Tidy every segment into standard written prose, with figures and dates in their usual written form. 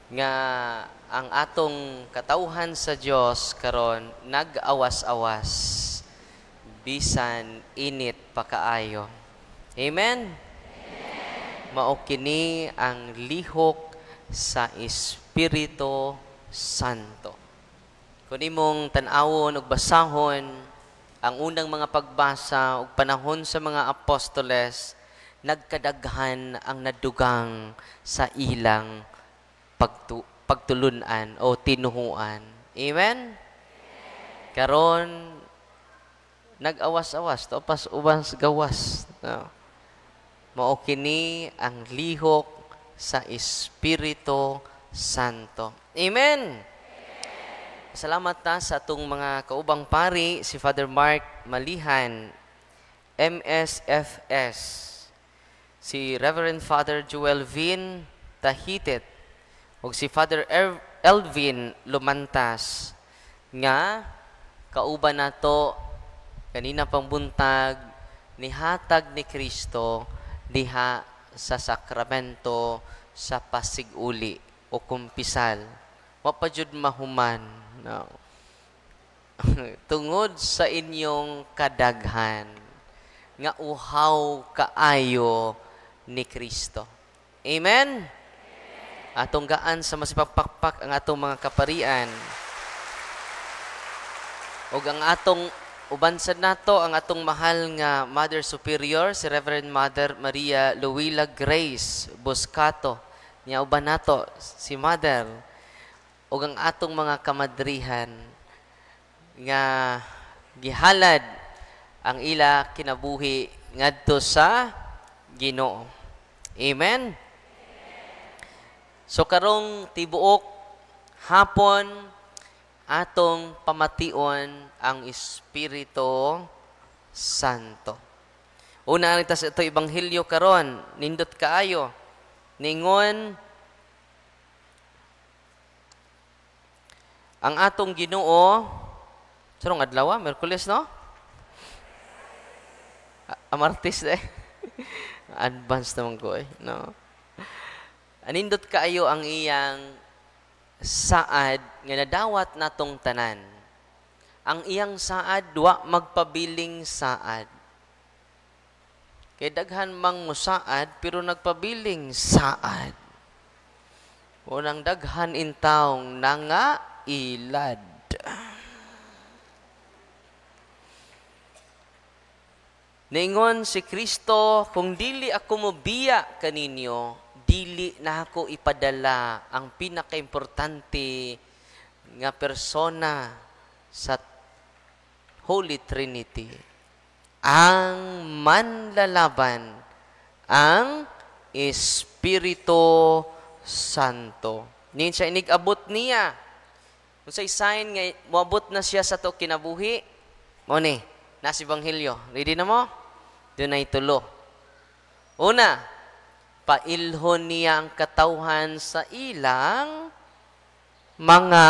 Nga ang atong katawhan sa Dios karon nag-awas-awas bisan init pa kaayo. Amen. Mao kini ang lihok sa Espiritu Santo. Kung imong tan-awon ug basahon ang unang mga pagbasa ug panahon sa mga apostoles, nagkadaghan ang nadugang sa ilang pagtulunan o tinuhuan. Amen? Karon nag-awas-awas, topas ubas gawas. No? Mao kini ang lihok sa Espiritu Santo. Amen. Salamat ta sa atong mga kaubang pari, si Father Mark Malihan, MSFS, si Reverend Father Joel Vin Tahitit, ug si Father Elvin Lumantas, nga kauban nato kanina pang buntag, nihatag ni Kristo diha sa sakramento sa pasiguli o kumpisal. Wa pa jud mahuman, no? Tungod sa inyong kadaghan nga uhaw kaayo ni Kristo. Amen? Atong gaan sa masipagpakpak ang atong mga kaparian. Ug ang atong uban sad nato ang atong mahal nga Mother Superior, si Reverend Mother Maria Luila Grace Boscato. Nya uban nato si Mother ug ang atong mga kamadrihan nga gihalad ang ila kinabuhi ngadto sa Ginoo. Amen. So karong tibuok hapon, atong pamation ang Espiritu Santo. Una ta sa ito ebanghelyo karon, nindot kaayo. Ningon ang atong Ginoo sarong adlaw, Miyerkules, no? Martes eh. Advance naman ko eh, no? Anindot kaayo ang iyang saad nga nadawat natong tanan. Ang iyang saad wa magpabiling saad. Kay daghan mang musaad pero nagpabiling saad. Unang daghan intawong nanga ilad. Ningon si Kristo, kung dili ako mobiya kaninyo, dili na ako ipadala ang pinakaimportante nga persona sa Holy Trinity, ang manlalaban, ang Espiritu Santo. Nin siya inig-abot niya. Kung sa sign nga moabot na siya sa to kinabuhi, mo ni, nasa Ebanghelyo. Ready na mo? Dunay tulo. Una, pailhon niya ang katawhan sa ilang mga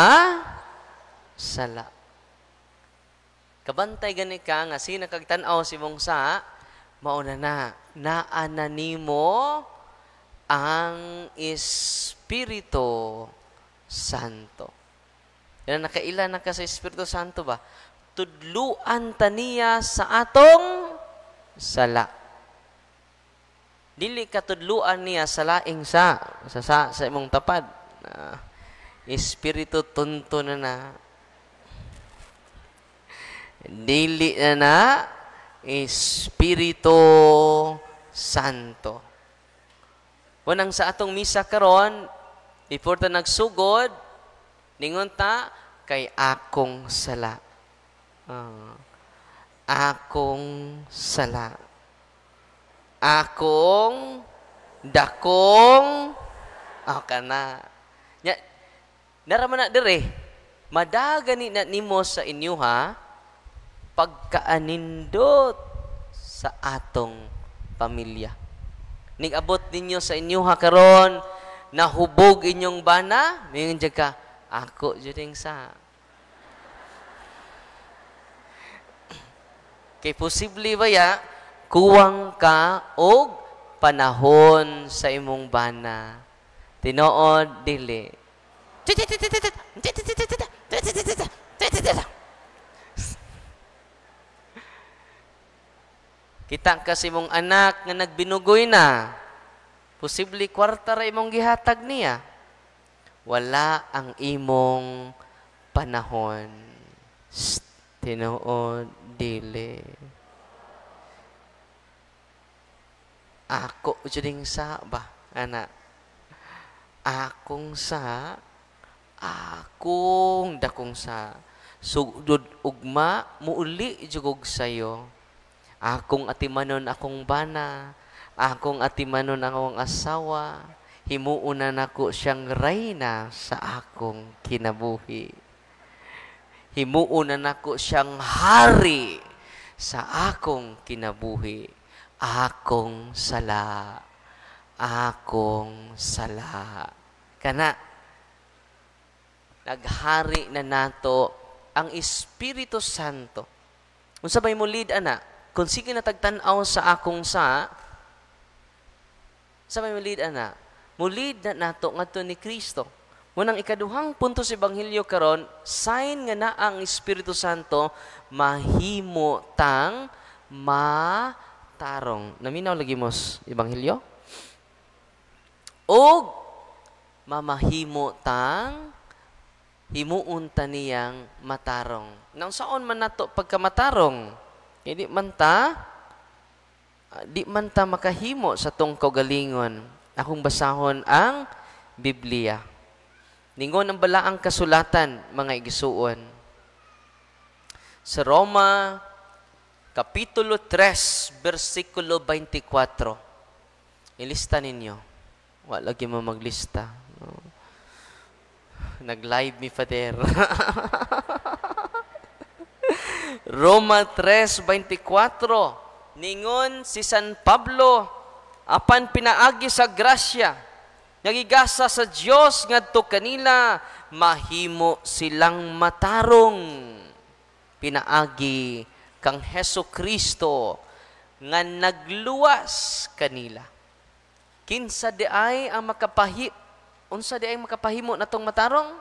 sala. Kabantay gani ka nga sina kag tan-aw si mong sa mauna na naa na nimo ang Espiritu Santo. Yan, nakaila na ka sa Espiritu Santo ba? Tudluan ta niya sa atong sala. Dili ka tudluan niya sa laing sa imong tapad. Espiritu tunto na na. Dili na na Espiritu Santo. Unang sa atong misa karon, before ta nagsugod, ningon ta kay akong sala. Akong sala. Akong dakong kana. Nya naraman na dire, madagani na nimo sa inyuha pagkaanindot sa atong pamilya. Nigabot ninyo sa inyuha karon, nahubog inyong bana, mingon jud ka, ako jud sa. Kay posible ba ya, kuwang ka og panahon sa imong bana. Tinuod dili. Kita kasi mong anak nga nagbinugoy na, posible kwarta ra imong gihatag niya. Wala ang imong panahon. Shh, tinuod dili. Ako juding sa ba, ana. Akong sa, akong dakong sa. Sugdod ugma, muuli jugog sayo. Akong atimanon akong bana, akong atimanon akong asawa, himuon na nako siyang reyna sa akong kinabuhi. Himuon na nako siyang hari sa akong kinabuhi. Akong sala, akong sala. Kana, naghari na nato ang Espiritu Santo. Unsa may mulid, ana? Kung sige na tagtan-aw sa akong sa may mulid, ana? Mulid na nato ngadto ni Kristo. Munang ikaduhang punto sa Ebanghelyo karon, sign nga naa ang Espiritu Santo, mahimo tang matarong. Naminaw lagi mo sa Ebanghelyo? Og mamahimo tang himuon ta niyang matarong. Nang saon man nato pagkamatarong, kay di man ta makahimo sa tong kaugalingon. Akong basahon ang Biblia. Ningon ang balaang kasulatan, mga igsuon. Sa Roma, Kapitulo 3, versikulo 24. Ilista ninyo. Wa lagi mo maglista. No? Nag-live mi, Father. Roma 3:24. Ningon si San Pablo, apan pinaagi sa grasya, nagigasa sa Dios ngadto kanila, mahimo silang matarong. Pinaagi kang Heso Kristo nga nagluwas kanila. Kinsa di ay ang makapahi, unsa di ay makapahimo natong matarong?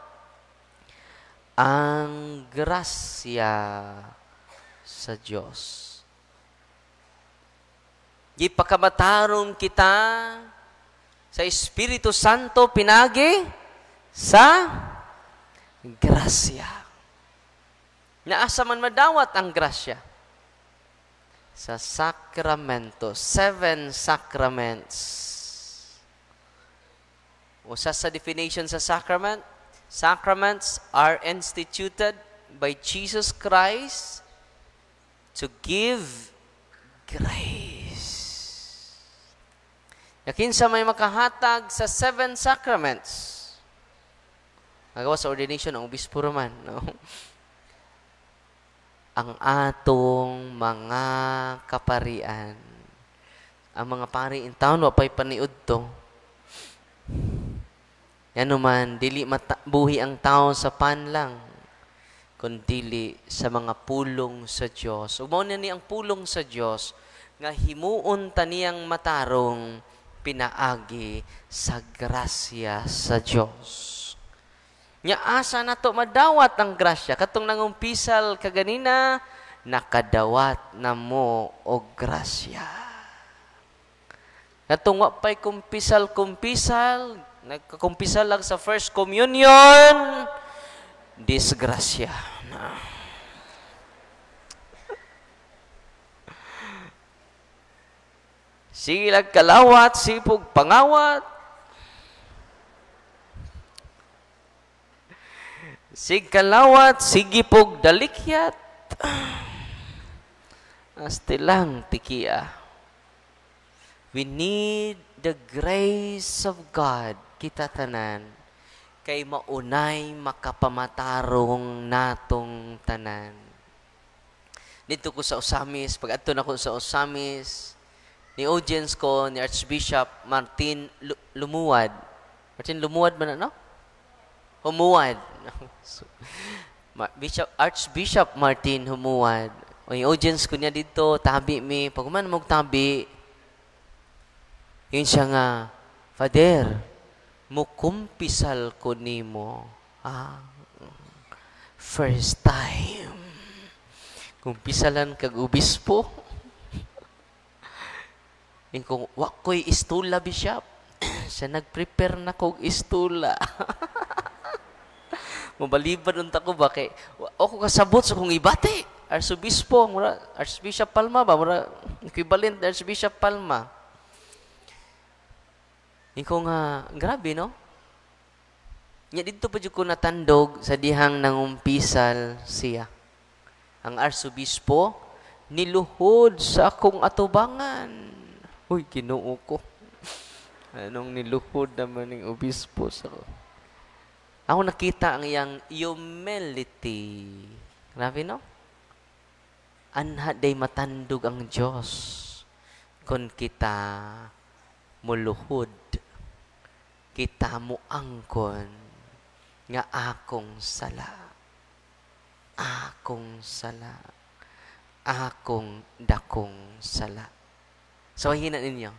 Ang grasya sa Dios. Gipakamatarong kita sa Espiritu Santo pinagi sa grasya. Naasa man madawat ang grasya? Sa sakramento. 7 sacraments. Usa sa definition sa sacrament, sacraments are instituted by Jesus Christ to give grace. Kinsa may makahatag sa 7 sacraments? Nagawa sa ordination ang obispo raman, no? Ang atong mga kaparian. Ang mga pari in town, wa pa'y paniud to. Yan naman, dili buhi ang tao sa pan lang, kundili sa mga pulong sa Diyos. Ug mao na ni ang pulong sa Diyos, nga himuon ta niyang matarong pinaagi sa grasya sa Diyos. Nya asa nato madawat ang grasya? Katong nangumpisal kaganina, nakadawat na mo og grasya. Katong wa pa'y kumpisal-kumpisal, nagkakumpisal lang sa first communion, disgrasya na. Sige lang kalawat, sipog pangawat. Sig kalawat, sige pog dalikyat. Asti lang tikia. We need the grace of God, kita tanan, kay maunay makapamatarong natong tanan. Dito ko sa Osamis, pag adto na ko sa Osamis, ni audience ko ni Archbishop Martin Lumuad. Martin Lumuad man, ano? Humuad. Archbishop Martin Humuad. O yung audience ko niya dito, tabi mi. Pag human mong tabi, yun siya nga, Father, Mukumpisal ko nimo. Ah, first time. Kumpisalan kag obispo. Ingkong, wa ko'y istula, Bishop. Siya nag-prepare na kog istula. Mabaliban unta ko ba kay ako kasabot sa kong ibati. Arsobispo, mura Archbishop Palma ba, mura equivalent Archbishop Palma. Ikaw nga grabe, no? Nya didto pa jud ko natandog sa dihang nangumpisal siya. Ang arsobispo niluhod sa akong atubangan. Uy, Ginoo ko. Anong niluhod naman ning obispo sa ko? Ako nakita ang iyang humility. Grabe, no? Anha day matandog ang Diyos kung kita muluhod, kita mo angkon nga akong sala, akong sala, akong dakong sala. So, hina ninyo.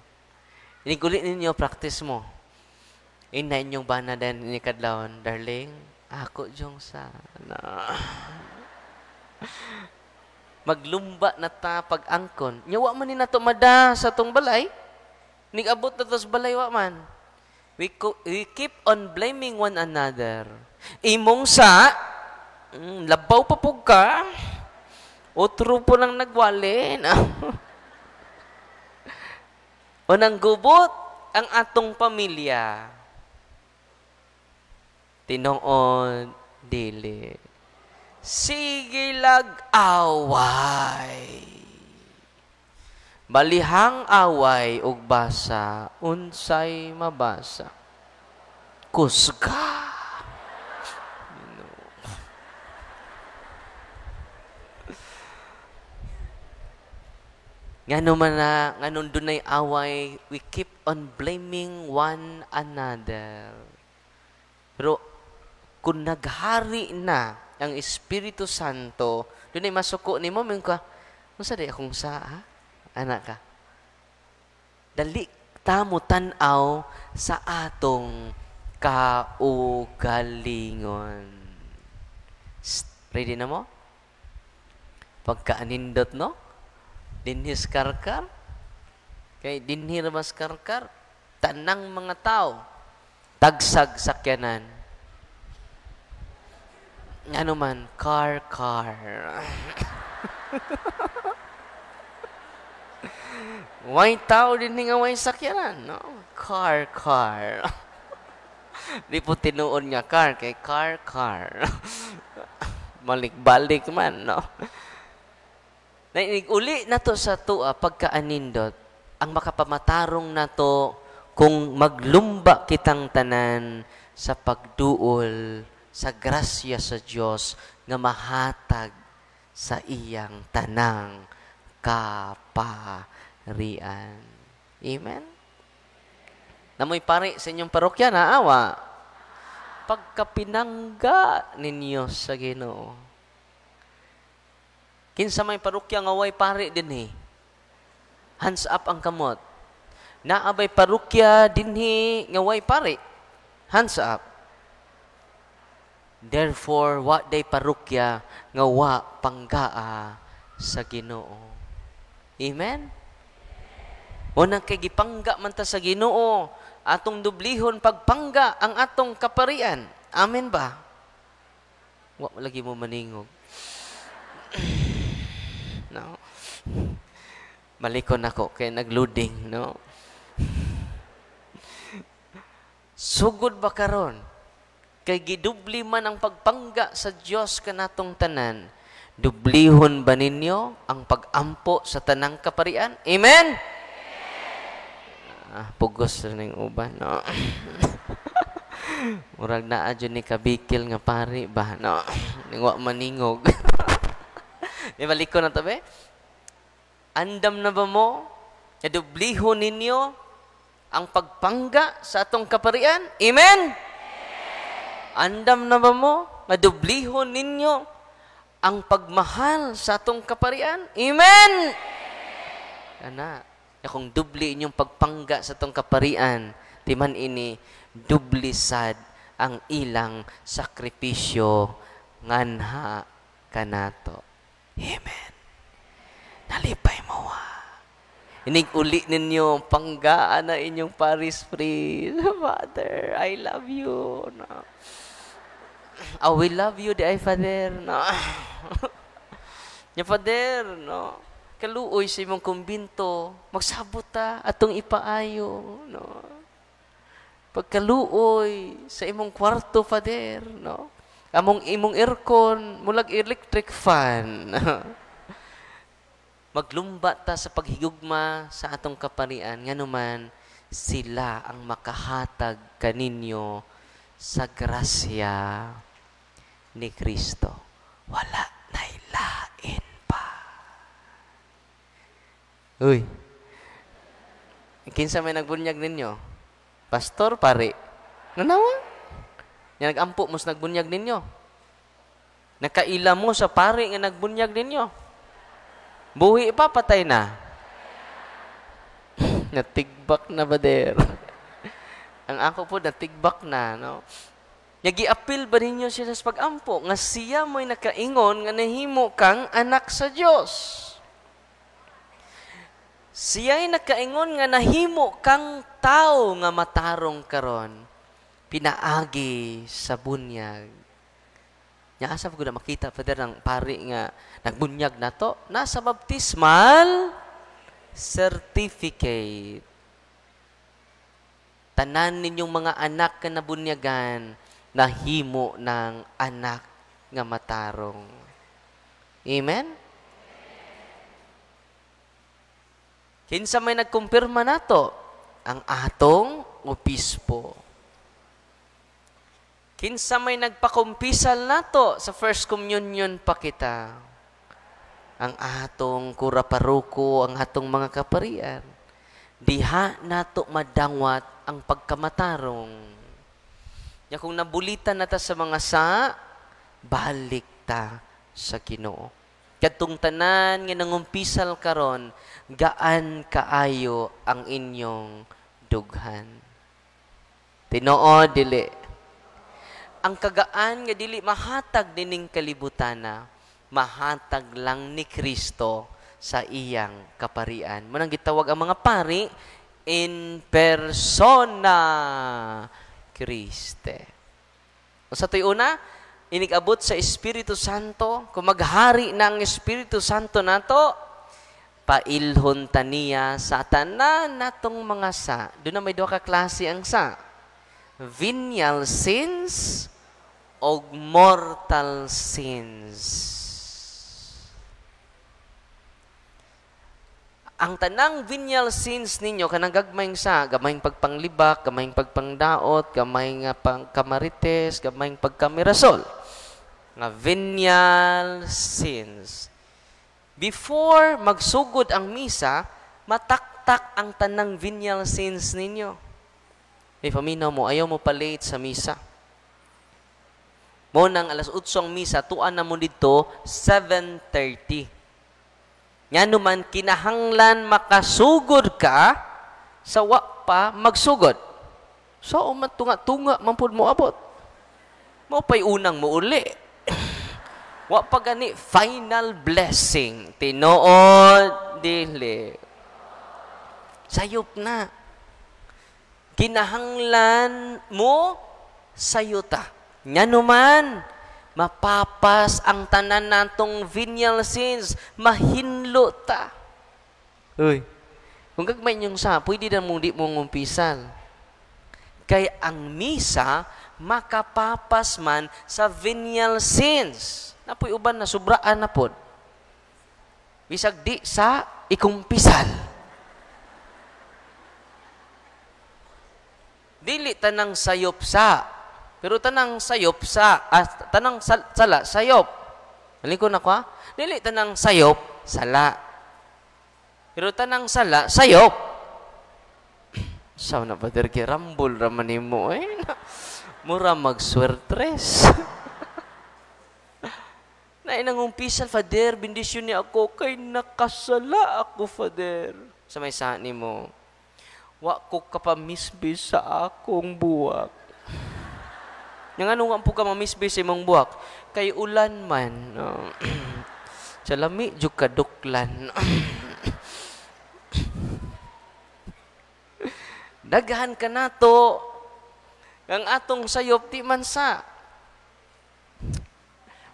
Inigulit ninyo, practice mo. Ina inyong bana din ni kadlawon, darling, ako jong sana. Maglumba na ta pag-angkon. Nya wa man ni nato mada sa tong balay. Nigabot na to sa balay wa man. We keep on blaming one another. Imong sa, labaw pa pug ka. Otro po nang nagwali. O nang gubot ang atong pamilya. Tinuod dili. Sige lag away. Balihang away ug basa, unsay mabasa? Kusga. No. Ngano man na, nganon dunay away, we keep on blaming one another. Pero kung naghari na ang Espiritu Santo, dunay masuko nimo mingon ka, unsa day akong sa, ha? Anak ka. Dali ta mo tan-aw sa atong kaugalingon. Ready na mo? Pagkaanindot, no? Dinhis karkar. Kay dinhi ra mas karkar. Tanang mga tao tagsag sakyanan. Ano man, car, car. Way tao din nga way sakyanan, no? Car, car. Di po tinuod nga car, kay car, car. Balik-balik man, no? Uli na to sa tuwa pagkaanindot, ang makapamatarong na to kung maglumba kitang tanan sa pagduol sa grasya sa Dios nga mahatag sa iyang tanang kaparian. Amen? Namoy pari sa inyong parokya, naawa. Pagkapinangga ninyo sa Ginoo. Kinsa may parokya nga way pari dinhi? Hands up ang kamot. Naabay parokya dinhi nga way pari? Hands up. Therefore, wa day parokya nga wa panggaa sa Ginoo. Amen? O nang kay gipangga man ta sa Ginoo, atong dublihon pagpangga ang atong kaparian. Amen ba? Wa lagi mo maningog. No? Malikon ako kay nagloading, no? Sugod ba karon? Kay gidubli man ang pagpangga sa Dios kanatong tanan. Dublihon ba ninyo ang pagampo sa tanang kaparian? Amen? Ah, pugos na ning uban, no? Murag naa jud ni kabikil nga pari ba, no? Ning wa maningog. Di balik ko na to, be? Andam na ba mo? Nadublihon ninyo ang pagpangga sa atong kaparian? Amen? Andam na ba mo? Madublihon ninyo ang pagmahal sa atong kaparian? Amen? Ana, kung dubli inyong pagpangga sa atong kaparian, timan ini, Dublisad ang ilang sakripisyo nganha kanato. Amen. Nalipay mo ha. Inig uli ninyo, panggaan na inyong parish priest. Father, I love you. No. Oh, we love you, di ay, Father. No. Ya, Father, no. Kaluoy sa imong kumbinto, magsabot ta atong ipaayo, no. Pagkaluoy sa imong kwarto, Father, no. Among imong aircon, mulag electric fan. Maglumba ta sa paghigugma sa atong kaparian, nganuman sila ang makahatag kaninyo sa grasya ni Kristo. Wala na'y lain pa. Uy, kinsa may nagbunyag ninyo? Pastor, pare? Nanawa? Nga nagampo mo sa nagbunyag ninyo. Nakaila mo sa pare nga nagbunyag ninyo. Buhi pa, patay na. Natigbak na ba der? Ang ako po, natigbak na. No? Nagiapil ba ninyo siya sa pag-ampo? Nga siya mo'y nakaingon nga nahimo kang anak sa Dios. Siya'y nakaingon nga nahimo kang tao nga matarong karon. Pinaagi sa bunyag. Nya asa ko na makita, Father, ng pari nga nagbunyag na to? Nasa baptismal certificate. Tanan ninyong mga anak nga nabunyagan, nahimo ng anak nga matarong. Amen? Kinsa may nagkumpirma nato? Ang atong obispo. Kinsa may nagpakumpisal nato sa first communion pa kita? Ang atong kura paroko, ang atong mga kaparian. Diha nato madangwat ang pagkamatarong. Ya kung nabulitan nata sa mga sa, balik ta sa Ginoo. Kadtong tanan nga nangumpisal karon, gaan kaayo ang inyong dughan. Tinuod dili. Ang kagaan nga dili mahatag nining kalibutana, mahatag lang ni Kristo sa iyang kaparian. Munang gitawag ang mga pari in persona Christe. Sa to'y una, inigabot sa Espiritu Santo, kung maghari na ang Espiritu Santo nato, pailhon ta niya sa tanan natong mga sa. Doon na may duha ka klase ang sa. Venial sins o mortal sins. Ang tanang venial sins ninyo, kanang gagmayng sa, gamayng pagpanglibak, gamayng pagpangdaot, gamayng pangkamarites, gamayng pagkamirasol. Nga venial sins. Before magsugod ang misa, mataktak ang tanang venial sins ninyo. May paminaw mo, ayaw mo pa-late sa misa. Mo nang alas 8 ang misa, tuan na mo dito, 7:30. Nga naman, kinahanglan makasugod ka, sa wa pa magsugod. So, umatunga-tunga, mampud mo abot. Mo pa'y unang mo uli. Wa pa gani, final blessing. Tinuod, dili. Sayop na. Kinahanglan mo sayuta. Nga naman, mapapas ang tanan natong venial sins, mahinlo ta. Uy, kung gagmay niyong sa, pwede na mong di mong umpisal. Kay ang misa, makapapas man sa venial sins. Napoy uban na, sobraan na pod. Bisag di sa ikumpisal. Dili tanang sayop sa, pero tanang sayop sa, tanang sala sayop. Maliko na ko ha? Dili tanang sayop sala. Pero tanang sala sayop. Saw na ba der rambol raman nimo eh. Mura magswertres. Na inangumpisal, Father, bendisyon niya ako kay nakasala ako, Father. Sa may sa nimo. Wa ko kapamisbis sa akong buwak. Yang ano nga po ka mamisbis sa imong buwak? Kay ulan man. No. Sa lami, jud kaduklan. Daghan ka nato ang atong sayop di man sa.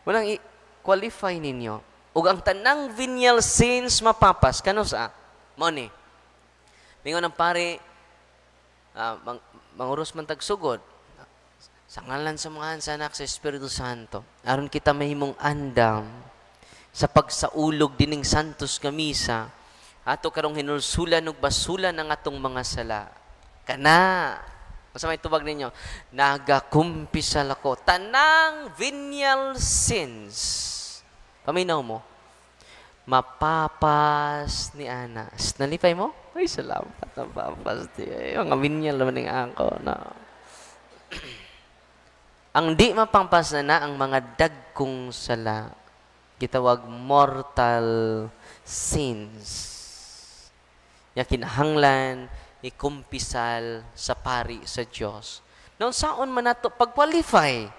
Walang i-qualify ninyo. Ug ang tanang venial sins mapapas kano sa mao ni. Mingon ang pare, manguros man tagsugod. Sa ngalan sa mga sa Anak sa Espiritu Santo, aron kita mahimong andam sa pagsaulog dining santos nga misa, ato karong hinulsulan ug basulan ang atong mga sala. Kana, unsa may tubag ninyo? Nagakumpisal ako tanang venial sins. Paminaw mo. Mapapas ni ana. Nalipay mo? Ay, salamat. Mapapas. Ay, mga venial naman ng ako. No. Ang di mapampas na ang mga dagkong sala. Gitawag mortal sins. Ya kinahanglan ikumpisal sa pari sa Dios. Noon saon man nato pag-qualify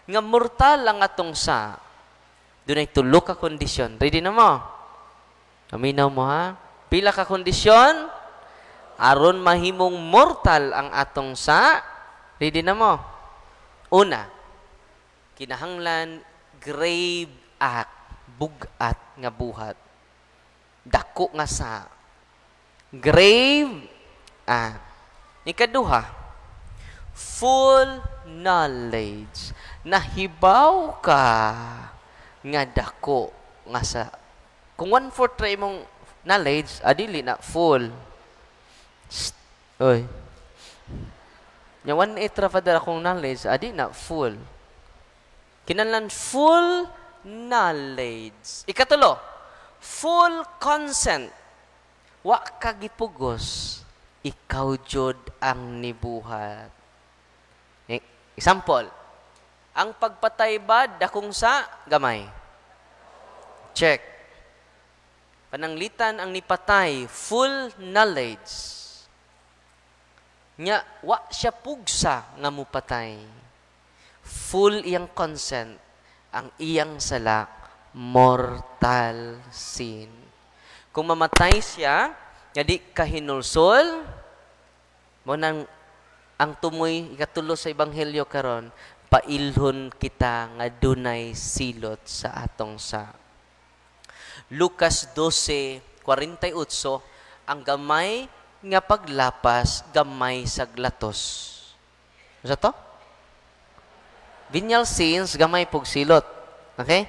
nga mortal ang atong sa, dunay tulo ka kondisyon. Ready na mo? Aminaw mo ha? Pila ka kondisyon? Aron mahimong mortal ang atong sa. Ready na mo? Una, kinahanglan grave act, bugat nga buhat. Dako nga sa. Grave act. Ikaduha, full knowledge. Nahibaw ka nga dako nga sa. Kung 1/4 ra imong knowledge, adili na full. Shh. Oy. Nya 1/8 ra father akong knowledge, adi na full. Kinahanglan full knowledge. Ikatulo, full consent. Wa ka gipugos, ikaw jud ang nibuhat. Example, ang pagpatay ba dakong sa gamay? Check. Pananglitan ang nipatay, full knowledge. Nya wa siya pugsa nga mupatay. Full iyang consent, ang iyang sala, mortal sin. Kung mamatay siya, nga di kahinulsol, mo nang ang tumoy ikatulo sa ebanghelyo karon, pailhon kita nga dunay silot sa atong sa. Lucas 12:48, ang gamay nga paglapas, gamay sa glatos. Ano to? Venial sins, gamay pug silot. Okay?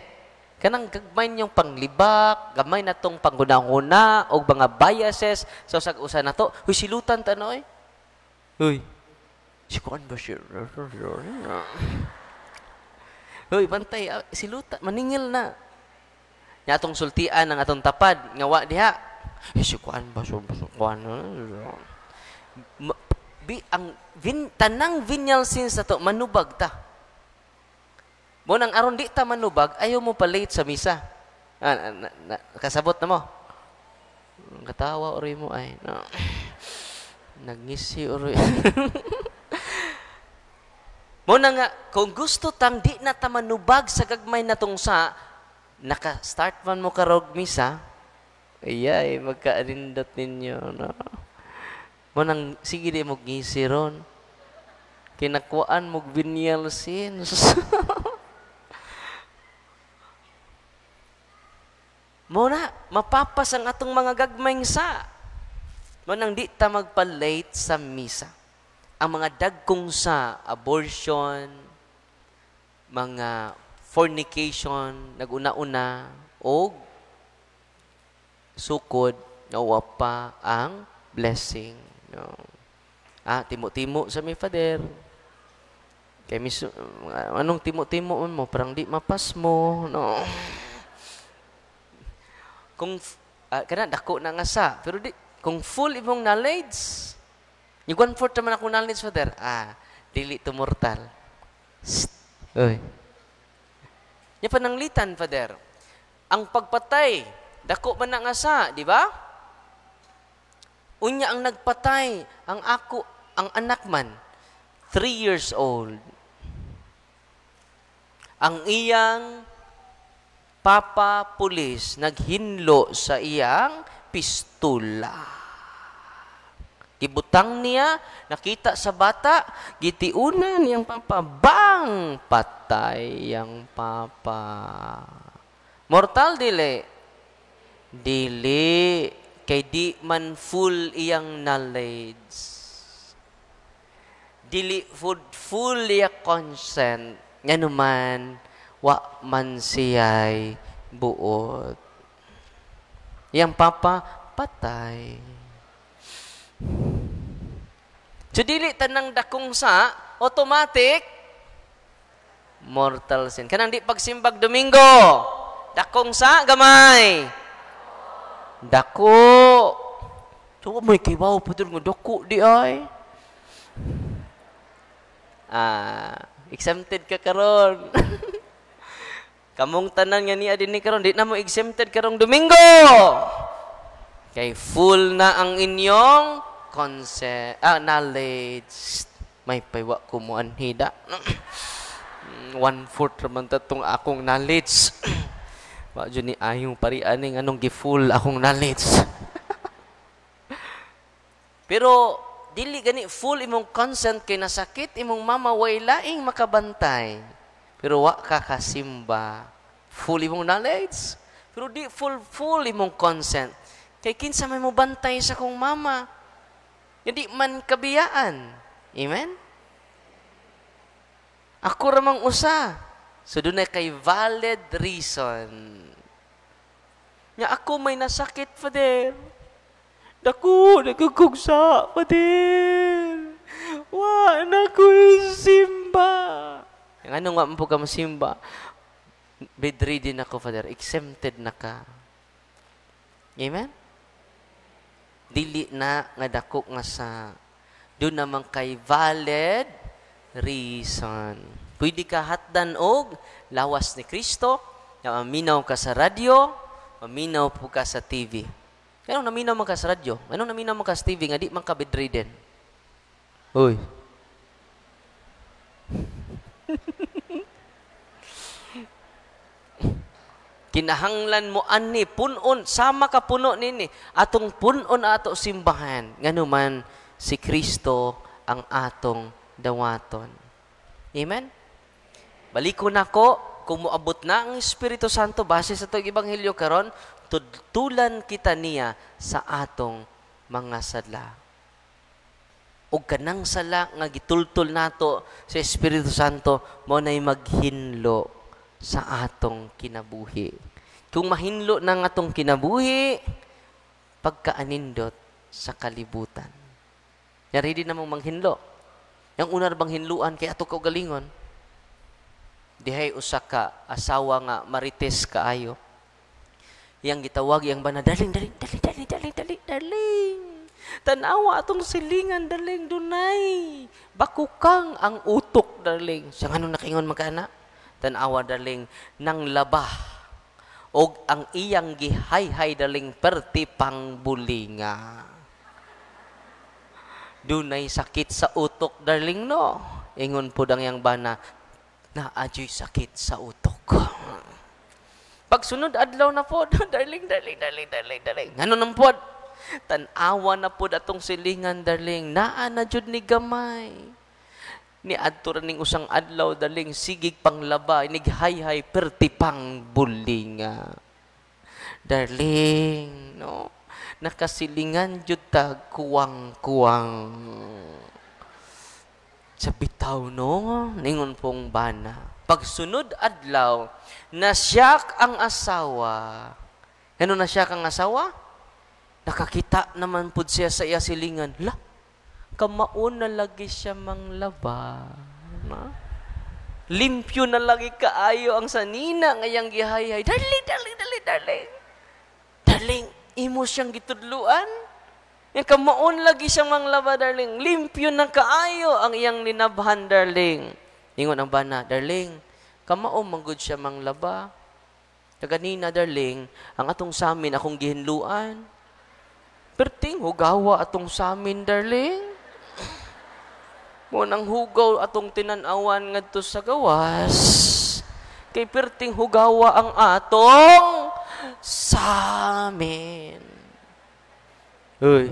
Kanang gagmay niyong panglibak, gamay na tong panghuna-huna, og mga biases, sa usag-usa na to. Huy, silutan ta no, eh. Huy, si kuan ba siya? Huy, bantay, silutan, maningil na. Nya atong sultian ang atong tapad, nga wa diha. Eh, si kuan ba siya? Kuan. Ang tanang venial sins na to, manubag ta. Mo nang aron di ta manubag, ayaw mo pa-late sa misa. Kasabot na mo. Katawa ori mo ay. No. Nagngisi ori. Mo na nga, kung gusto tang di na ta manubag sa gagmay na tong sa, naka-start man mo karog misa, ayay, magkaarindot ninyo. No? Mo nang, sige di mo ngisi ron. Kinakuan mo venial sins. Mo na, mapapas ang atong mga gagmayng sa. Mo nang di ta magpa-late sa misa. Ang mga dagkong sa abortion, mga fornication, naguna-una, og sukod, nawa pa ang blessing. No. Timo-timo sa mi father. Kay mis, anong timo-timo mo? Parang di mapas mo. No. Kung kana dako na nga sa, pero di kung full imong knowledge, yung 1/4 naman akong knowledge father, dili to mortal. Shh. Oy. Nya pananglitan father. Ang pagpatay dako man na nga sa, di ba? Unya ang nagpatay, ang ako, ang anak man, 3 years old. Ang iyang papa pulis naghinlo sa iyang pistula. Gibutang niya, nakita sa bata, gitiunan niyang papa, bang! Patay yang papa. Mortal dili? Dili. Kay di man full iyang knowledge. Dili full, full iya consent. Ngano man, wa man siya'y buot. Iyang papa, patay. So dili tanang dakong sa automatic mortal sin. Kanang di pagsimbag Domingo, dakong sa gamay. Dako. So may kibaw pa nga dako di ay. Ah, exempted ka karon. Kamong tanan nga niya dinhi karon, di na mo exempted karong Domingo. Kay full na ang inyong consent, knowledge. May paywa ko mo anhida. 1/4 raman tatong akong knowledge. Wa jud ni ayong pari aning anong gi-full akong knowledge. Pero dili gani full imong consent kay nasakit imong mama, way laing makabantay. Pero wa ka kasimba. Full imong knowledge, pero di full full imong consent. Kay kinsa may mobantay sa kong mama? Hindi man kabiyaan. Amen? Ako ramang usa. So doon ay kay valid reason. Nga ako may nasakit, Father. Dako, nagkukugsa, Father. Wa na ko simba. Ang ano nga mo ka masimba? Bedridden ako, Father. Exempted na ka. Amen? Dili na nga dako nga sa doon naman kay valid reason. Pwede ka hatdan og lawas ni Kristo, nga maminaw ka sa radyo, maminaw po ka sa TV. Anong naminaw man ka sa radyo? Anong naminaw man ka sa TV nga di man ka bedridden? Uy. Kinahanglan mo ani punon, sama ka puno nini atong punon ato simbahan, nganuman si Kristo ang atong dawaton. Amen. Baliko nako, kung moabot na ang Espiritu Santo base sa atong ebanghelyo karon, tudtulan kita niya sa atong mga sala. Ug kanang sala nga gitultol nato sa Espiritu Santo mao nay maghinlo sa atong kinabuhi. Kung mahinlo na ang atong kinabuhi, pagkaanindot sa kalibutan. Yari di namang manghinlo. Yang una bang hinluan kay ato kaugalingon. Dihay usa ka asawa nga marites kaayo. Yang gitawag yang bana, darling, darling, darling, darling, darling, darling, darling. Tanawa atong silingan, darling, dunay. Bakukang ang utok, darling. Siya nga nung nakaingon magkaanak? Tanawa, darling, nang labah. Og ang iyang gihayhay, darling, perti pang bulinga. Dunay sakit sa utok, darling, no? Ingon po dang iyang bana, naadyo'y sakit sa utok. Pagsunod adlaw na po, darling, darling, darling, darling, darling. Ano nang po? Tanawa na po atong silingan, darling. Naa na jud ni gamay. Ni adto ra ning usang adlaw, darling, sigig panglaba, inighay-hay perti pang bulinga. Darling, no? Nakasilingan jud ta kuwang-kuwang. Sa bitaw, no? Ningon pong bana. Pagsunod adlaw, nasyak ang asawa. Ano nasyak ang asawa? Nakakita naman pud siya sa iya silingan. La, kamaon na lagi siya manglaba. Na? Limpyo na lagi kaayo ang sanina ngayang gihayhay. Darling, darling, darling, darling. Darling, imo siyang gitudluan. Yang kamaon lagi siyang manglaba, darling. Limpyo na kaayo ang iyang linabhan, darling. Ingon ang bana, darling, kamao manggod siya manglaba. Kaganina, darling, ang atong samin akong gihinluan. Perting hugawa atong samin, darling. Mo nang hugaw atong tinan-awan ngadto sa gawas. Kay perting hugawa ang atong samin. Uy.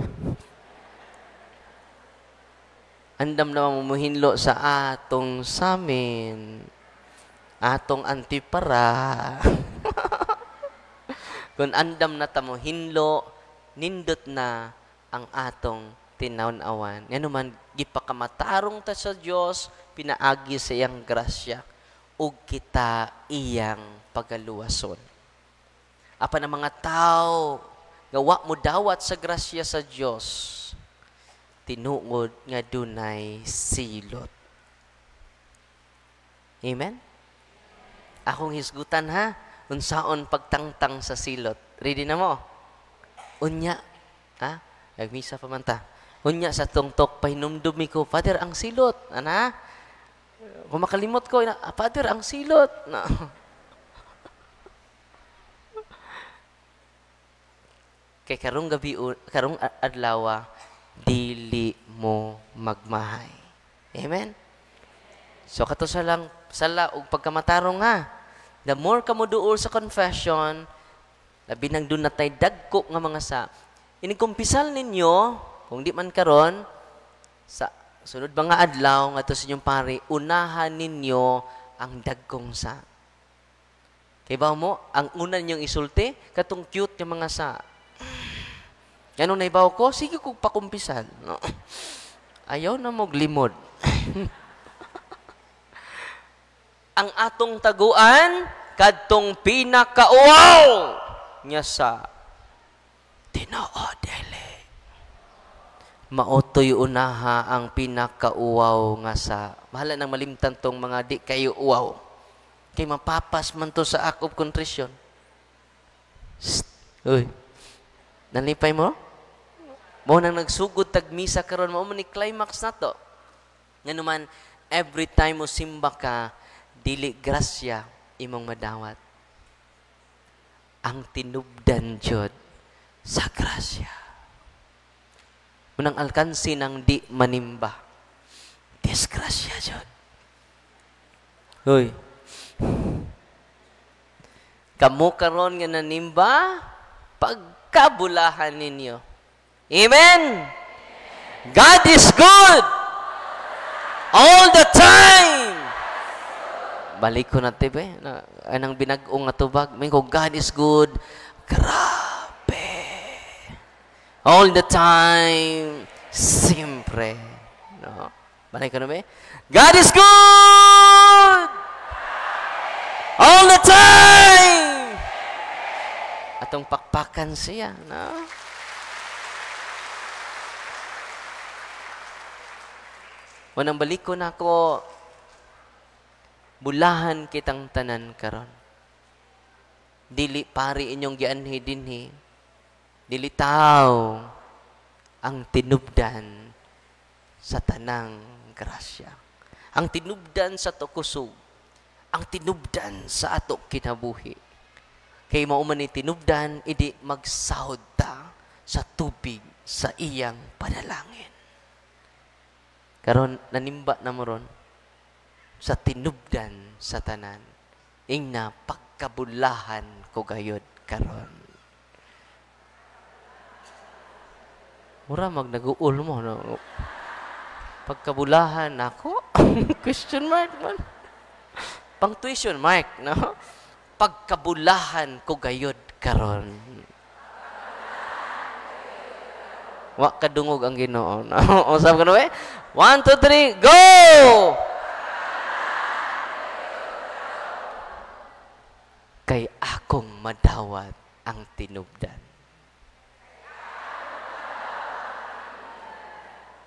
Andam na mamuhinlo sa atong samin. Atong antipara. Kung andam na tamo hinlo, nindot na ang atong tinaw-awan. Ngano man, gipakamatarong ta sa Dios, pinaagi sa iyang grasya, ug kita iyang pagaluwason. Apan ang mga tao nga wa mo dawat sa grasya sa Dios, tinuod nga dunay silot. Amen? Akong hisgutan ha, unsaon pagtangtang sa silot. Ready na mo? Unya, ha? Nagmisa pa man ta. Unya sa tungtok, pahinumdumi ko, Father, ang silot. Ana? Kung makalimot ko, Father, ang silot. No. Kay karong gabi, karong adlaw, dili mo magmahay. Amen? So, kato sa lang, sala og pagkamatarong ha. The more ka mo duol sa confession, labi nang doon natay dagko nga mga sa. Inigkumpisal ninyo, kung di man karon, sa sunod mga adlaw ngadto sa inyong pari, unahan ninyo ang dagkong sa. Kay ba mo, ang una ninyong isulti, katong cute nga mga sa. Ganun na ibaw ko, sige kong pakumpisal. No? Ayaw na mo limod. Ang atong taguan, kadtong pinakauwaw niya sa tinuod dili. Maotoy unaha ang pinakauwaw nga sa. Bahala nang malimtan tong mga di kayo uwaw. Kay mapapas man to sa act of contrition. Shh. Uy. Nalipay mo? Mao nang nagsugod tag misa karon, mao man ni climax na to. Ngano man, every time mo simba ka, dili grasya imong madawat. Ang tinubdan jud sa grasya. Munang alkansi ng di manimba. Disgrasya jud. Hoy. Kamu karon nga nanimba, pagkabulahan ninyo. Amen? God is good all the time. Balik ko na tibe. Anang binag-ong nga tubag. May ko, God is good. Grabe. All the time. Siyempre. No? Balik ko na ba? God is good! All the time! Atong pakpakan siya. No? Wanang balik ko na ako, bulahan kitang tanan karon. Dili pari inyong gianhi dinhi. Dili tao ang tinubdan sa tanang grasya. Ang tinubdan sa tukusog. Ang tinubdan sa ato kinabuhi. Kay mao man ni tinubdan, idi magsahod ta sa tubig sa iyang panalangin. Karon nanimba na mo ron sa tinubdan sa tanan. Ingna pagkabulahan ko gayod karon. Mura mag naguol mo no. Pagkabulahan ako? Question mark man. Punctuation mark no. Pagkabulahan ko gayod karon. Wa kadungog ang Ginoo. Usab ka no eh? 1 2 3 go! Kay akong madawat ang tinubdan.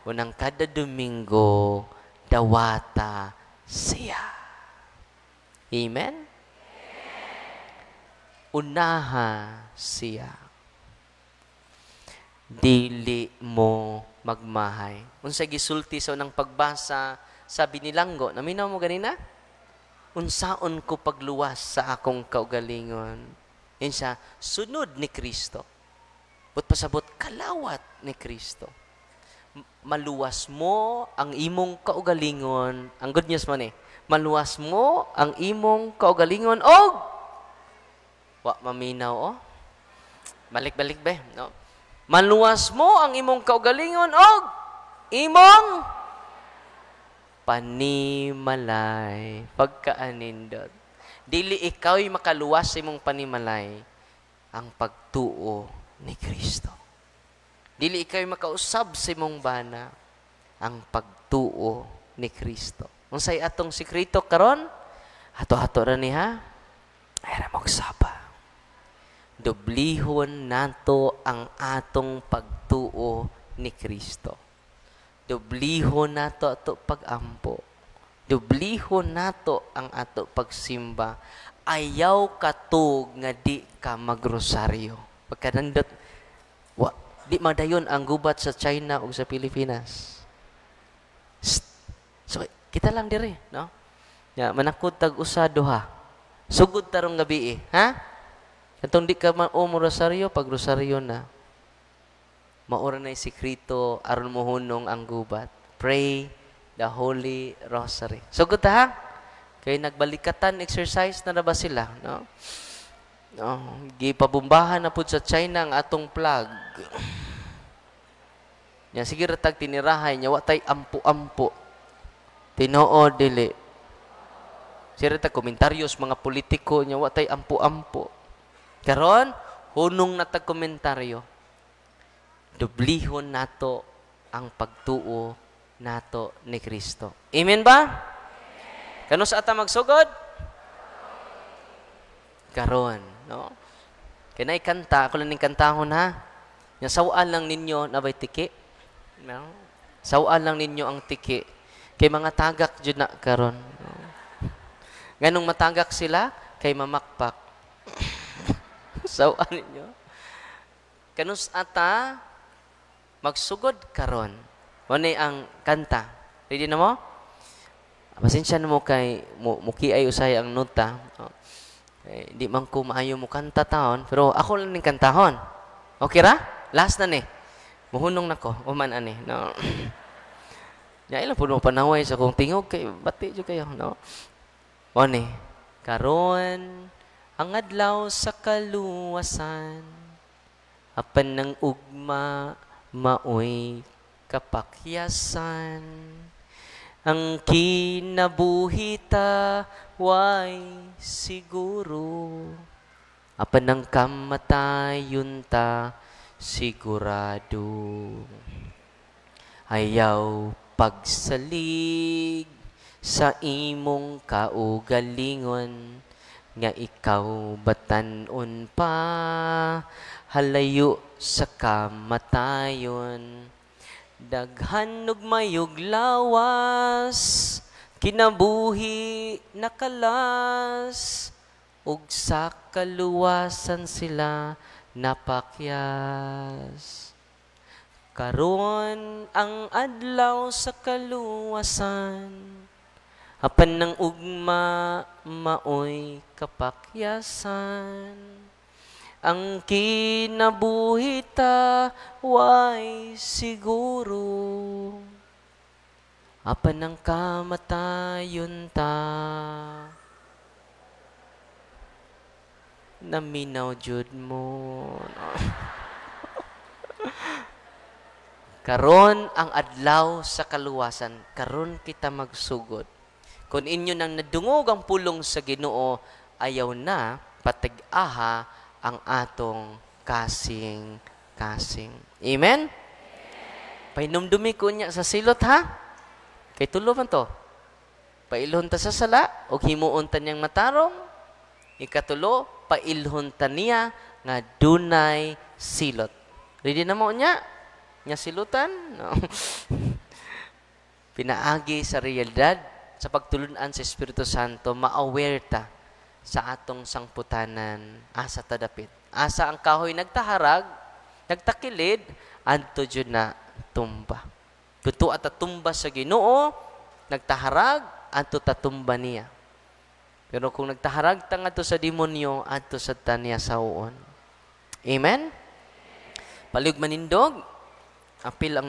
Unang kada Domingo, dawata siya. Amen? Unaha siya. Dili mo magmahay. Unsa gisulti sa unang pagbasa sa binilanggo, naminaw mo ganina? Unsaon ko pagluwas sa akong kaugalingon? Yan siya, sunod ni Kristo. But pasabot kalawat ni Kristo. Maluwas mo ang imong kaugalingon. Ang good news man eh. Maluwas mo ang imong kaugalingon og wa maminaw oh. Balik-balik be, no? Maluwas mo ang imong kaugalingon og imong panimalay. Pagkaanindot. Dili ikaw'y makaluwas sa imong panimalay, ang pagtuo ni Kristo. Dili ikaw'y makausab sa imong bana, ang pagtuo ni Kristo. Unsay atong sikreto karon? Ato-ato ra ni ha. Ay ra saba. Dublihon nato ang atong pagtuo ni Kristo. Dublihon nato ato pag-ampo. Dublihon nato ang ato pagsimba. Ayaw katug nga di ka magrosaryo. Pagkanandot, wa, di madayon ang gubat sa China ug sa Pilipinas. Shh. So, kita lang dire, no? Ya, manakod tag usa duha. Sugod tarong gabi eh, ha? Katong di ka man mo rosaryo, pag rosaryo na, maura na sikreto aron mohunong ang gubat. Pray the Holy Rosary. Sugod ta ha? Kay nagbalikatan exercise na ba sila, no? No, gipabumbahan na pud sa China ang atong flag. Nya sige ra tag tinirahay nya wa tay ampo-ampo. Tinuod dili. Sige ra tag komentaryos mga politiko nya wa tay ampo-ampo. Karon hunong na tag komentaryo. Dublihon nato ang pagtuo nato ni Kristo. Amen ba? Kano sa ata magsugod? Karon, no? Kay kanta, ako lang ning kantahon ha. Nya sawaan lang ninyo na bay tiki. No? Sawaan lang ninyo ang tiki. Kay mga tagak jud na karon. No? Nganong matagak sila? Kay mamakpak. Sawaan ninyo. Kanus ata magsugod karon. Mao ang kanta. Ready na mo? Pasensya na mo kay muki ay usay ang nota. Oh. Eh, di man ko maayo mo kanta taon, pero ako lang ning kantahon. Okay ra? Last na ni. Muhunong nako, uman ani, no. Nya ila pud mo panaway sa kong tingog kay bati jud kayo, no. Mao ni, karon ang adlaw sa kaluwasan, apan ng ugma maoy kapakyasan. Ang kinabuhita way siguro, apan ang kamatayon ta sigurado. Ayaw pagsalig sa imong kaugalingon, nga ikaw batan-on pa, halayo sa kamatayon. Daghan ug mayog lawas, kinabuhi nakalas, ug sa kaluwasan sila napakyas. Karon ang adlaw sa kaluwasan, apan ng ugma maoy kapakyasan. Ang kinabuhita way siguro, apan ang kamatayon ta. Naminaw jud mo. Karon ang adlaw sa kaluwasan, karon kita magsugod. Kung inyo nang nadungog ang pulong sa Ginoo, ayaw na patig-aha ang atong kasing-kasing. Amen? Pahinumdumi ko niya sa silot ha. Kay tulo man to. Pailhon ta sa sala og himuon ta niyang matarong. Ikatulo, pailhon ta niya nga dunay silot. Ready na mo niya? Nya silutan? No. Pinaagi sa realidad, sa pagtulunan sa Espiritu Santo, ma-aware ta sa atong sangputanan, asa ta dapit. Asa ang kahoy nagtaharag, nagtakilid, adto jud na tumba. Kung tuwa ta tumba sa Ginoo, nagtaharag, adto ta tumba niya. Pero kung nagtaharag ta ngadto sa demonyo, adto sa taniya sa uon. Amen? Palihog manindog. Apil ang